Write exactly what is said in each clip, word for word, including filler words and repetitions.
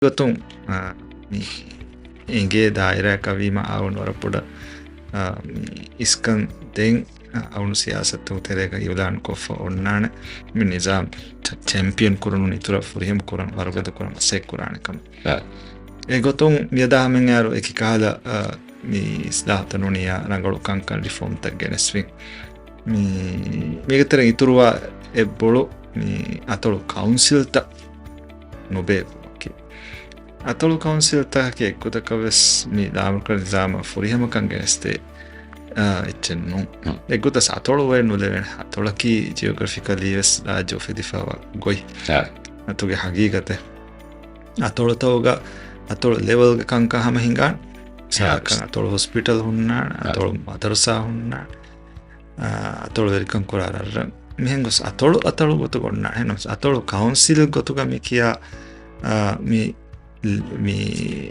ގޮތުން، އާ، މި އެނގޭ ދާއިރާއަކަށް ވީމަ އަޅުގަނޑު ވަރަށް ބޮޑަށް، އާ، މި އިސްކަން ދޭން، އާ، އަޅުގަނޑު ސިޔާސަތުގެ ތެރޭގަ އިއުލާން ކޮށްފަ އޮންނާނެ. މި ނިޒާމް ޗެ-، ޗެމްޕިއަން ކުރުނު އިތުރަށް ފުރިހަމަ ކުރަން، ވަރުގަދަ ކުރަން މަސައްކަތް ކުރާނެ ކަމަށް. އާ. އެގޮތުން މިއަދާ ހަމައިން އައިރު އެކި ކަހަލަ، އާ، މި އިސްލާހުތައް ނޫނިއްޔާ ރަނގަޅު ކަންކަން ރިފޯމްތައް ގެނެސްފިން. މި، މީގެ ތެރެއިން އިތުރުވާ އެއް ބޮޑު މި އަތޮޅު ކައުންސިލްތައް ނުބޭއްވުމަކީ. އަތޮޅު ކައުންސިލްތަކަކީ އެއްގޮތަކަށް ވެސް މި ލާމަރުކަޒީ ނިޒާމަށް ފުރިހަމަކަން ގެނެސްދޭ، އާ، އެއްޗެއް ނޫން. ހުން. އެއްގޮތަށް އަތޮޅު އޮތް ނުލެވޭނެ. އަތޮޅަކީ ޖިއޮގްރަފިކަލީ ވެސް ރާއްޖެ އުފެދިފައިވާ ގޮތް. އާ. އަތޮޅުގެ ހަގީގަތެއް. އަތޮޅުތަކުގަ އަތޮޅު ލެވެލްގެ ކަންކަން ހަމަ ހިނގާން. އާ. ސާކަން އަތޮޅު ހޮސްޕިޓަލް ހުންނާނެ، އާ. އަތޮޅު މަދަރުސާ ހުންނާނެ، އާ، އަތޮޅު ވެރިކަން ކުރާ ރަށްރަށް. މިހެން ގޮސް އަތޮޅު އަތޮޅު ގޮތުގަ އޮންނާނެ. އެހެންނަމަވެސް އަތޮޅު ކައުންސިލް ގޮތުގަ މި ކިޔާ، އާ، މި، މި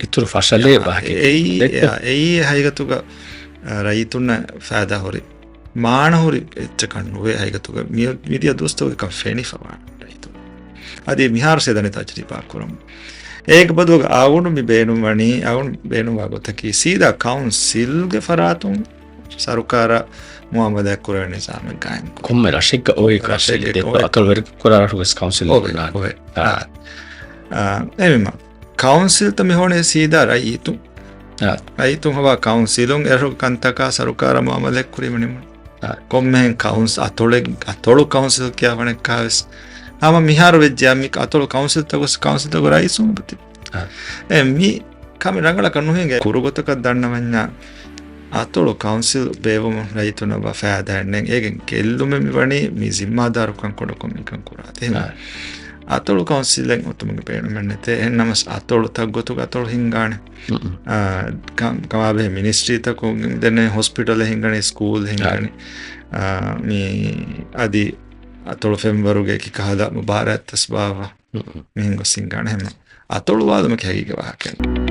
އިތުރު ފަށަލޭ އާ، ވާހަކަ އެއީ، ދެއްކެ. އާ، އެއީ ހަގީގަތުގަ، އާ، ރައްޔިތުންނަށް ފައިދާ ހުރި، މާނަ ހުރި އެއްޗަކަށް ނުވޭ ހަގީގަތުގަ. މި، މިދިޔަ ދުވަސްތަކުގަ އެކަން ފެނިފަވާނެ ރައްޔިތުން. އަދި މިހާރު ސޭދަނި ތަޖުރިބާ ކުރަމުން. އޭގެ ބަދަލުގަ އަޅުގަނޑު މި ބޭނުންވަނީ، އަޅުގަނޑު ބޭނުންވާ ގޮތަކީ ސީދާ ކައުންސިލްގެ ފަރާތުން ސަރުކާރަށް މުއާމަލާތް ކުރެވޭ ނިޒާމެއް ގާއިމް ކުރުން. ކޮންމެ ރަށެއްގަ އޮވޭ ކައުންސިލް ރަށެއްގަ ދެއްކޮ އޮވޭ. އަތޮޅު ވެރިކުރާ ރަށުގެ ކައުންސިލް އޮވޭ، ހުންނާނެ. އޮވޭ. އާ. އާ، އާ، އެހެންވީމަ، ކައުންސިލްތައް މި ހޮވަނީ ސީދާ ރައްޔިތުން. އާ. ރައްޔިތުން ހޮވާ ކައުންސިލުން އެރަށުގެ ކަންތަކާ ސަރުކާރަށް މުއާމަލާތް ކުރީމަ ނިމުނު. އާ. ކޮންމެހެން ކައުންސް-، އަތޮޅެއް-، އަތޮޅު ކައުންސިލް ކިޔާ ވަނެއްކާވެސް ހަމަ މިހާރު ވެއްޖެ މި އަތޮޅު ކައުންސިލްތަކު ކައުންސިލްތަކު ރައީސުން އޮތީ. އާ. އެ މި ކަމެއް ރަނގަޅަކަށް ނުހިނގޭ. ކުރު ގޮތަކަށް ދަންނަވަންޏާ އަތޮޅު ކައުންސިލް ބޭއްވުމުން ރައްޔިތުންނަށް ވާ ފައިދާއެއް ނެތް. އޭގެން ގެއްލުމެއް މި ވަނީ މި ޒިންމާދާރުކަން ކުޑަކޮށް މިކަން ކުރާތީ. އާ. އަތޮޅު ކައުންސިލެއް އޮތުމުގެ ބޭނުމެއް ނެތޭ. އެހެންނަމަސް އަތޮޅުތައް ގޮތުގަ އަތޮޅު ހިންގާނެ. އާ، ކަ-، ކަމާބެހޭ މިނިސްޓްރީތަކުން ދެން ހޮސްޕިޓަލެއް ހިންގަނީ، ސްކޫލް ހިންގަނީ. އާ، މި އަދި އަތޮޅު ފެންވަރުގެ އެކި ކަހަލަ މުބާރާތްތައް ބާއްވާ. މިހެން ގޮސް ހިންގާނެ ހަމަ. އަތޮޅު ވާލުމަކީ ހަގީގަތް ވާހަކައެއް.